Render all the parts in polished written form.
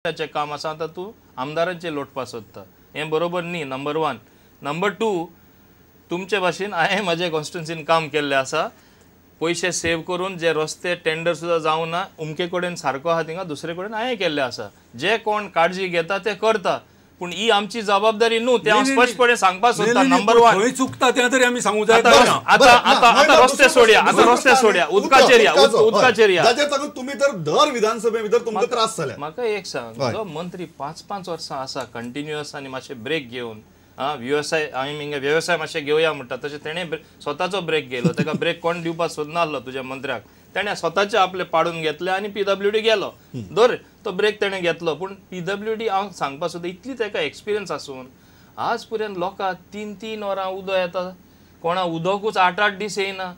पक्षाचें काम आसा, आतां तूं आमदारांचेर लोटपा सोदता, हें बरोबर न्ही. नंबर 1. नंबर 2, तुमचे भाशेन हांवें म्हजे कॉन्स्टिट्युन्सीन काम केल्लें आसा, पयशे सेव करून जे रस्ते टेंडर सुद्दां जावना उमके कडेन सारको आहा थिंगा दुसरे कडेन हांवें केल्लें आसा. जे कोण काळजी घेता ते करता, पूण ही आमची जबाबदारी न्हू, ते हांव स्पश्टपणे सांगपाक सोदता. नंबर 1, खंय चुकता तें तरी आमी सांगू जाय. आतां आतां आतां रस्ते सोडया, आतां रस्ते सोडया, उदकाचेर या, उदकाचेर या. तुमी तर दर विधानसभे भितर तुमकां त्रास जाले. म्हाका एक सांग, जो मंत्री 5-5 वर्सां आसा कंटिन्युअस आनी मातशें ब्रेक घेवन वेवसाय, आमी वेवसाय मातशें घेवया म्हणटा, तशें तेणें स्वताचो ब्रेक घेयलो, ताका ब्रेक कोण दिवपाक सोदनासलो तुज्या मंत्र्याक, तेणें स्वताचे आपले पाडून घेतले आनी पीडब्ल्यूडी गेलो. दर तो ब्रेक तेणें घेतलो, पूण पीडब्ल्यूडी हांव सांगपाक सोदता इतली ताका एक्सपिरियन्स आसून आज पर्यंत लोकांक 3-3 वरां उदक येता, कोणा उदकूच 8-8 दीस येयना,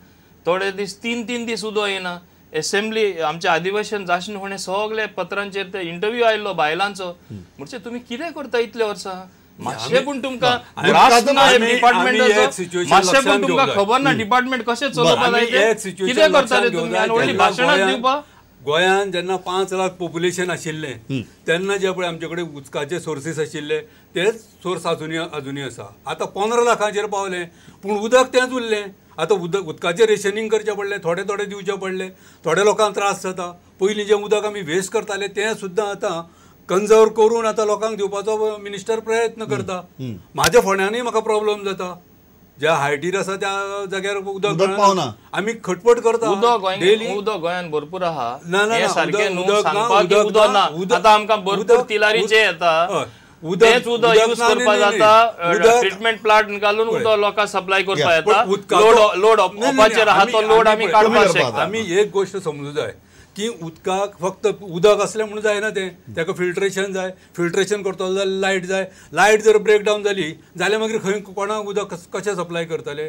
थोडे दीस 3-3 दीस उदक येयना. एसेंब्ली आमच्या अधिवेशन जाशें फुडें सगळे पत्रांचेर ते इंटरव्यू आयिल्लो बायलांचो, म्हणजे तुमी कितें करता इतले वर्सां, मातशें पूण तुमकां त्रास ना डिपार्टमेंटाचो, मातशें पूण तुमकां खबर ना डिपार्टमेंट कशें चलोवपा जाय तें, कितें करताले तुमी आनी व्हडलीं भाशणां दिवपा. गोंयांत जेन्ना 5 लाख पॉप्युलेशन आशिल्लें तेन्ना जे पळय आमचे कडेन उदकाचे सोर्सीस आशिल्ले तेच सोर्स अजुनूय आसा. आतां 15 लाखांचेर पावले, पूण उदक तेंच उरलें. आतां उदकाचें रेशनिंग करचें पडलें, थोडे थोडे दिवचें पडलें, थोड्या लोकांक त्रास जाता. पयलीं जें उदक आमी वेस्ट करताले तें सुद्दां आतां कन्जर्व करून आतां लोकांक दिवपाचो मिनिस्टर प्रयत्न करता. म्हाज्या फोंड्यानूय म्हाका प्रॉब्लम जाता, ज्या हायटीर आसा त्या जाग्यार उदक पावना, आमी खटपट करता. उदक गोंयांत भरपूर आहा, उदक ना, आतां आमकां भरपूर तिलारीचें येता, तेंच उदक यूज करपा जाता, ट्रिटमेंट प्लांट घालून उदक लोकांक सप्लाय करपा येता. लोड ओपाचेर आहा तो लोड आमी काडपाक शकता. आमी एक गोश्ट समजू जाय की उदकाक फक्त उदक असलें म्हणून जायना तें, ताका फिल्ट्रेशन जाय, फिल्ट्रेशन करतलो जाल्यार लायट जाय, लायट जर ब्रेकडावन जाली जाल्यार मागीर खंय कोणाक उदक कशें सप्लाय करतले,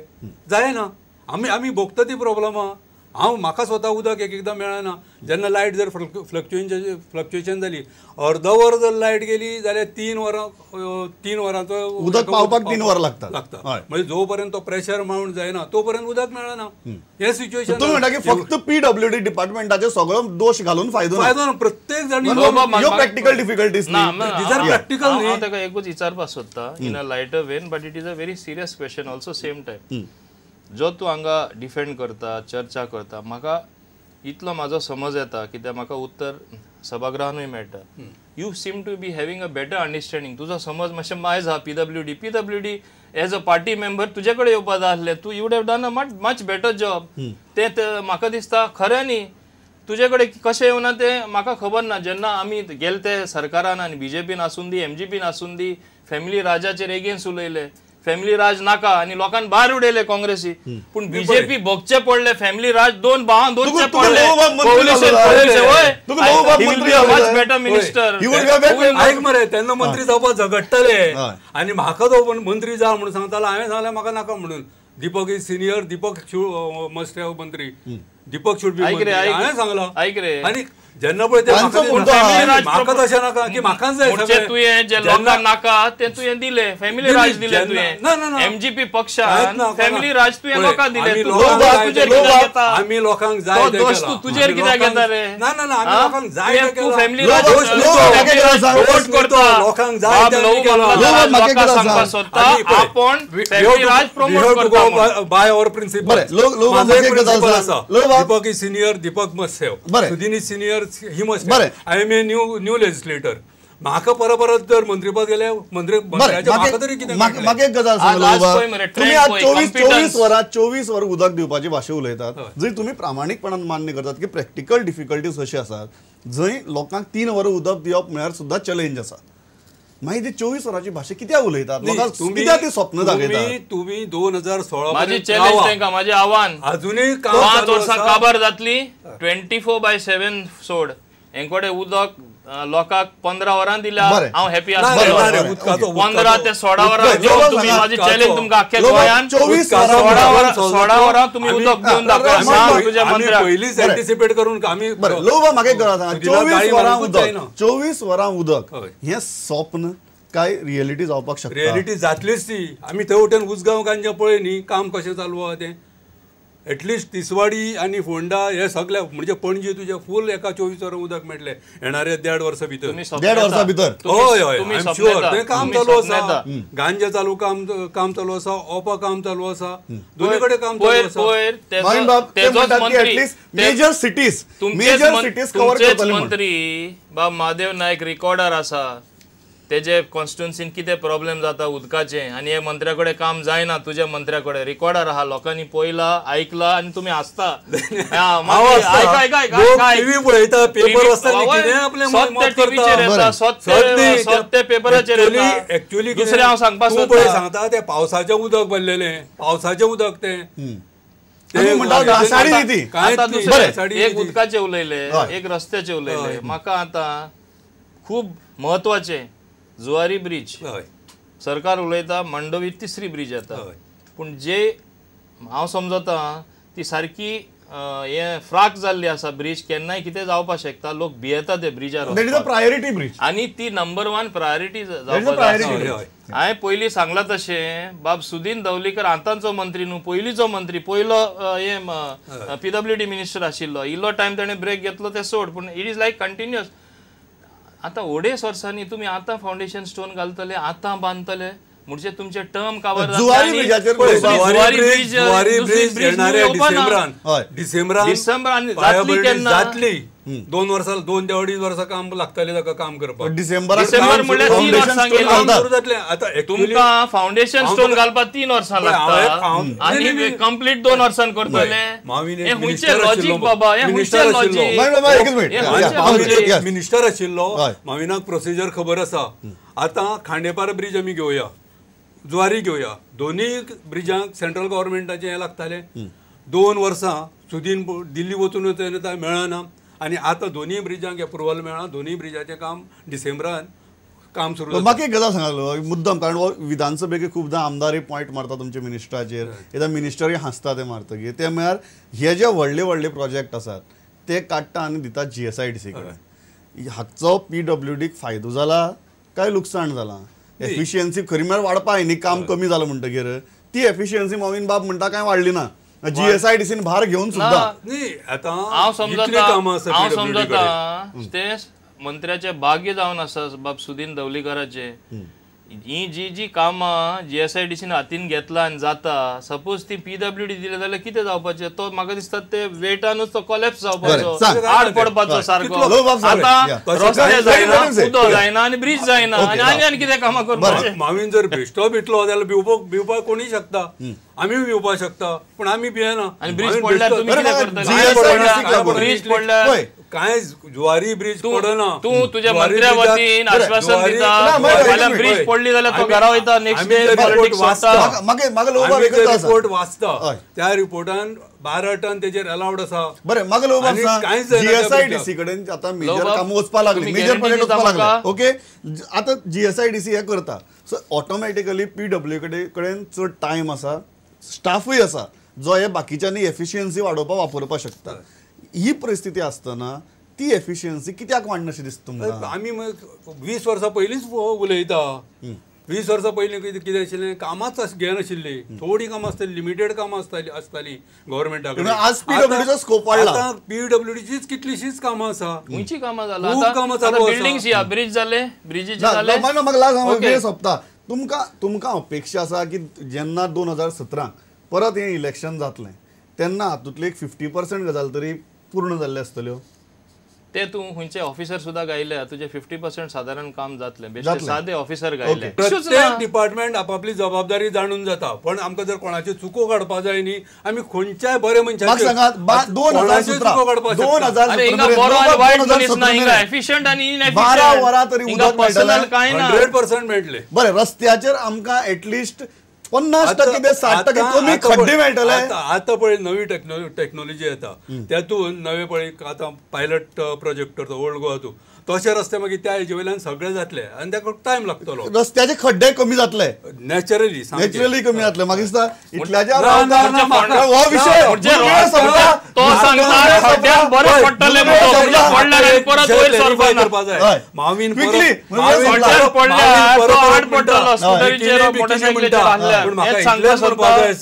जायना. आमी आमी भोगता ती प्रॉब्लमां. हांव म्हाका स्वता उदक एक एकदां मेळना, जेन्ना लायट जर फ्लक्च्युएशन जाली, अर्द वर जर लायट गेली जाल्यार 3 वरां 3 वरांचो उदक पावपाक 3 वरां लागता लागता, म्हणजे जो पर्यंत तो प्रेशर माउंट जायना तो पर्यंत उदक मेळना. हें सिच्युएशन तुमी म्हणटा की फक्त पीडब्ल्यूडी डिपार्टमेंटाचे सगळो दोश घालून फायदो फायदो ना, प्रत्येक जाण प्रॅक्टिकल डिफिकल्टीज प्रॅक्टिकल. हांव ताका एकूच विचारपाक सोदता in a lighter vein, but it is a very serious question also same time. जो तूं हांगा डिफेंड करता, चर्चा करता, म्हाका इतलो म्हाजो समज येता कित्याक म्हाका उत्तर सभागृहानूय मेळटा. You seem to be having a better understanding. तुजो समज मातशें मायज आहा. PWD as a party member तुजे कडेन येवपा जाय आसलें, तूं you would have done a much better job. तें म्हाका दिसता खऱ्यांनी तुजे कडेन कशें येवना तें म्हाका खबर ना. जेन्ना आमी गेले ते सरकारान आनी बीजेपीन आसून दी, एमजीपीन आसून दी, फॅमिली राजाचेर एगेन्स्ट उलयले, फॅमिली राज नाका आनी लोकांक भायर उडयले काँग्रेसी, पूण बीजेपी भोगचे पडले फॅमिली राज, 2 भावांक दोनचे पडले. Better minister. आयक मरे, तेन्ना मंत्री जावपाक झगडटले आनी म्हाका तो मंत्री जा म्हणून सांगतालो, हांवें सांगलें म्हाका नाका म्हणून. Deepak is senior, Deepak must have मंत्री, दीपक should be मंत्री, हांवें सांगलां. आयक रे, आनी जेन्ना पळय ते म्हाका तशें नाका की म्हाकाच जाय सगळें, तुवें जे लोकांक नाका तें तुवें दिलें, फॅमिली राज दिलें तुवें, एमजीपी पक्षान फॅमिली राज तुवें लोकांक दिलें. आमी लोकांक जाय दोश तूं तुजेर कित्याक घेता रे? ना ना ना, आमी लोकांक जाय तूं फॅमिली राज करता, लोकांक जाय लोकांक सांगपाक सोदता आपूण फॅमिली राज प्रमोट करता बाय our principal. Deepak is senior, Deepak must have, Sudin is senior, he must have. I am a new legislator. म्हाका परत परत जर मंत्रीपद गेले मंत्री म्हाका तरी कितें. म्हाका एक गजाल सांग, तुमी आज 24 वरां 24 वरां उदक दिवपाची भाशा उलयतात, जंय तुमी प्रामाणीकपणान मान्य करतात की प्रॅक्टिकल डिफिकल्टीज अशी आसात जंय लोकांक 3 वरां उदक दिवप म्हळ्यार सुद्दां चॅलेंज आसा. मागीर ती 24 वरांची भाशा कित्याक उलयतात, लोकांक कित्याक ती स्वप्न दाखयतात? तुमी 2016 म्हाजी चॅलेंज तांकां, म्हाजें आव्हान अजुनूय 5 वर्सां काबार जातली, 24/7 सोड हेंकडे उदक लोकांक 15 वरां दिल्या, हांव हॅपी आसतलो. 15 ते 16 वरां तुमी म्हाजी चॅलेंज तुमकां आख्ख्या गोंयान 16 वरां तुमी उदक दिवन दाखय तुज्या मंत्र्याक. पयलींच एंटिसिपेट करून आमी लोक म्हाका एक गजाल सांगा, 24 वरां उदक, 24 वरां उदक हें स्वप्न काय रियलिटी जावपाक शकता? रियलिटी जातलीच ती. आमी थंय वटेन उसगांव गांजे पळय न्ही काम कशें चालू आहा तें. एटलिस्ट तिसवाडी आनी फोंडा हे सगळे म्हणजे पणजी तुजे फूल एका 24 वरां उदक मेळटलें येणाऱ्या 1.5 वर्सां भितर. 1.5 वर्सां भितर? हय हय, I am sure. तें काम चालू आसा, गांजा चालू काम चालू आसा, ओपा काम चालू आसा, दोन्ही कडेन काम चालू आसा. Major cities, major cities cover करतले. मंत्री बाब महादेव नायक रिकॉर्डर आसा, तेजे कॉन्स्टिट्युन्सीन कितें प्रॉब्लेम जाता उदकाचें आनी हे मंत्र्या कडेन काम जायना, तुज्या मंत्र्या कडेन रिकॉर्डर आहा, लोकांनी पळयला आयकला आनी तुमी हांसता. सत्य पेपराचेर येता. दुसरें हांव सांगपाक सोदता, तें पावसाचें उदक भरलेलें, पावसाचें उदक तें एक उदकाचें उलयले, एक रस्त्याचें उलयले. म्हाका आतां खूब म्हत्वाचें जुवारी ब्रिज, सरकार उलयता मांडवी तिसरी ब्रिज येता, पूण जे हांव समजता ती सारकी हे फ्राक जाल्ली आसा ब्रिज, केन्नाय कितें जावपाक शकता, लोक भियेता ते ब्रिजार. That is a priority bridge आनी ती नंबर 1 प्रायोरिटी जावपाक. हांवें पयलीं सांगलां तशें बाब सुदीन दवलीकर आतांचो मंत्री न्हू, पयलींचो मंत्री, पयलो हे PWD minister आशिल्लो, इल्लो टायम ताणें ब्रेक घेतलो तें सोड, पूण it is like continuous. आतां 2.5 वर्सांनी तुमी आतां फावंडेशन स्टोन घालतले, आतां बांदतले, म्हणजे तुमचे टर्म काबर. जुवारी ब्रिजाचेर, जुवारी ब्रिज येणाऱ्या डिसेंबरान डिसेंबरान जातली केन्ना? जातली 2 वर्सां, 2 ते 2.5 वर्सां काम लागतलें ताका काम करपाक. डिसेंबर म्हणल्यार 3 वर्सां गेलीं. आतां तुमकां फावंडेशन स्टोन घालपाक 3 वर्सां लागता आनी कंप्लीट 2 वर्सां करतले. हें खंयचें लॉजीक बाबा? हें खंयचें लॉजीक? मिनिस्टर आशिल्लो माविनाक प्रोसिजर खबर आसा. आतां खांडेपार ब्रिज आमी घेवया, जुवारी घेवया, दोन्ही ब्रिजांक सेंट्रल गव्हर्मेंटाचें हें लागतालें. 2 वर्सां सुदीन दिल्ली वचून मेळना आनी आतां दोन्ही ब्रिजांक एप्रुवल मेळ्ळा, दोन्ही ब्रिजाचें काम डिसेंबरान काम सुरू. म्हाका एक गजाल सांगलो मुद्दम, कारण हो विधानसभेक खुबदां आमदारय पॉयंट मारता तुमचे मिनिस्टराचेर, एकदां मिनिस्टरूय हांसता ते मारतकीर. ते म्हळ्यार हे जे व्हडले व्हडले प्रोजेक्ट आसात ते काडटा आनी दितात GSIDC कडेन. हाचो PWDक फायदो जाला काय लुकसाण जालां? एफिशियन्सी खरी म्हळ्यार वाडपा न्ही, काम कमी जालां म्हणटकीर ती एफिशियन्सी मोविन बाब म्हणटा कांय वाडली ना GSIDC भार घेवन सुद्दां. न्ही आतां हांव समजता ते मंत्र्याचें भाग्य जावन आसा बाब सुदीन दवलीकराचें. ही जी जी कामां GSIDC हातीन घेतला आनी जाता, सपोज ती PWD दिले जाल्यार कितें जावपाचें? तो म्हाका दिसता ते वेटानूच तो कोलॅप्स जावपाचो, आड पडपाचो सारको. आतां रस्ते जायना, उदक जायना आनी ब्रिज जायना आनी आनी कितें कामां करपाचें. मावीन जर बेश्टो भितलो जाल्यार भिवपाक कोणूय शकता, आमी भिवपाक शकता, पूण आमी भियेना. आनी ब्रिज पडल्यार तुमी कितें करतले? ब्रिज पडल्यार काय जुवारी ब्रिज पडना. तूं तुज्या मंत्र्या वतीन आश्वासन दिता, ब्रिज पडली जाल्यार तो घरा वयता, नेक्स्ट डे पॉलिटिक्स वाचता. रिपोर्ट वाचता, त्या रिपोर्टान 12 टन तेजेर अलाउड आसा. बरें, म्हाका लोक GSIDC कडेन आतां मेजर काम वचपाक लागलें, मेजर प्रोजेक्ट वचपाक लागले. ओके, आतां GSIDC हें करता, सो ऑटोमॅटिकली PW कडेन चड टायम आसा, स्टाफूय आसा जो हे बाकीच्यांनी एफिशियन्सी वाडोवपाक वापरपाक शकता. ही परिस्थिती आसतना ती एफिशियन्सी कित्याक वाडनाशी दिसता तुमकां? आमी 20 वर्सां पयलींच उलयता. 20 वर्सां पयलीं कितें आशिल्लें, कामांच घेनाशिल्लीं, थोडीं कामां आसतालीं, लिमिटेड कामां आसतालीं गव्हर्मेंटा कडेन. आज PWDचो स्कोप वाडला, आतां PWDचीच कितलीशींच कामां आसा. खंयचीं कामां जालां? खूब कामां चालू आसा. बिल्डिंग्स या ब्रिज जाले, ब्रिजीचे जाले. म्हाका लास्ट वेळ सोंपता. तुमकां तुमकां अपेक्षा आसा की जेन्ना 2017 परत हें इलेक्शन जातलें तेन्ना हातूंतले एक 50% गजाल तरी पूर्ण जाल्ले आसतल्यो? ते तूं खंयचे ऑफिसर सुद्दां गायले तुजे 50% सादारण काम जातलें. बेश्टे सादे ऑफिसर गायले. प्रत्येक डिपार्टमेंट आपापली जबाबदारी जाणून जाता, पण आमकां जर कोणाच्यो चुको काडपा जाय न्ही, आमी खंयच्याय बरे मनशाच्यो चुको काडपाक शकता. बरो आनी वायट मनीस ना हिंगा, एफिशियंट आनी 12 वरां तरी उदक पर्सनल कांय ना, 100% मेळटलें. बरें, रस्त्याचेर आमकां एटलिस्ट 50% ते 60% कमी खड्डे मेळटले. आतां पळय नवी टेक्नॉलॉजी येता, त्यातून नवे पळय आतां पायलट प्रोजेक्ट करता ओल्ड गोवा तूं, तशे रस्ते मागीर त्या हेजे वयल्यान सगळे जातले आनी ताका टायम लागतलो. रस्त्याचे खड्डे कमी जातले नॅचरली, नॅचरली कमी जातले. मागीर दिसता इतल्याच्या हो विशय तो सांगता बरें पडटलें, करपा जाय. मावीन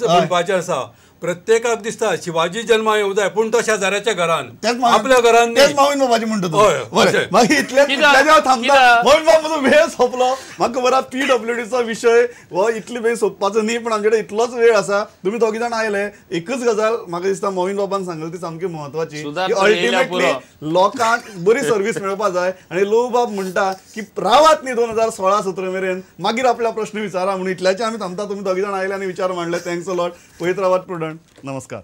म्हणपाचें आसा, प्रत्येकाक दिसता शिवाजी जल्मा येवं जाय, पूण तो शेजाऱ्याच्या घरान, आपल्या घरान. तेच माविन बाबाजी म्हणटा. बरें, मागीर इतल्याच थांबता. मोविन बाब, म्हजो वेळ सोंपलो. म्हाका खबर आसा पीडब्ल्यूडीचो विशय हो इतली बेगीन सोंपपाचो न्ही, पूण आमचे कडेन इतलोच वेळ आसा. तुमी दोगी जाण आयले. एकच गजाल म्हाका दिसता मोविन बाबान सांगली ती सामकी म्हत्वाची, की अल्टिमेटली लोकांक बरी सर्वीस मेळपा जाय. आनी लोक बाब म्हणटा की रावात न्ही 2016-17 मेरेन, मागीर आपल्या प्रश्न विचारा म्हणून. इतल्याचे आमी थांबता. तुमी दोगी जाण आयले आनी विचार मांडले. Thanks a lot. पळयत रावात प्रुडंट. नमस्कार.